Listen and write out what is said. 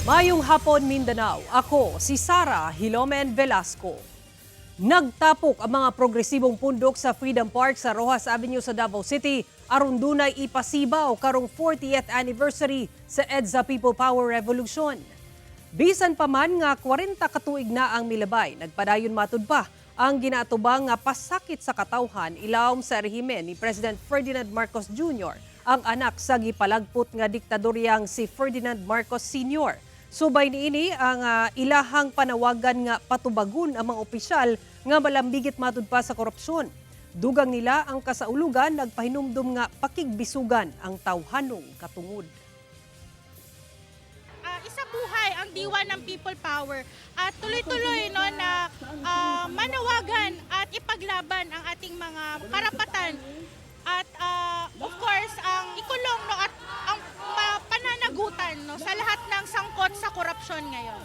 Mayong hapon, Mindanao. Ako si Sara Hilomen Velasco. Nagtapok ang mga progresibong pundok sa Freedom Park sa Roxas Avenue sa Davao City aron dunay ipasibaw karong 40th anniversary sa EDSA People Power Revolution. Bisan pa man nga 40 katuig na ang milabay, nagpadayon matud pa ang ginaatubang nga pasakit sa katawhan ilawom sa rehimen ni President Ferdinand Marcos Jr., ang anak sa gipalagpot nga diktadoryang si Ferdinand Marcos Sr. Subay niini ang ilahang panawagan nga patubagon ang mga opisyal nga malambigit matud pa sa korupsyon. Dugang nila ang kasaulugan nagpahinumdum nga pakigbisugan ang tawhanong katungod. Isabuhay ang diwa ng people power at tuloy-tuloy, no, na manawagan at ipaglaban ang ating mga karapatan at of course ang ikulong, no, at ang pananagutan, no, sa lahat ng sangkot sa korupsyon ngayon.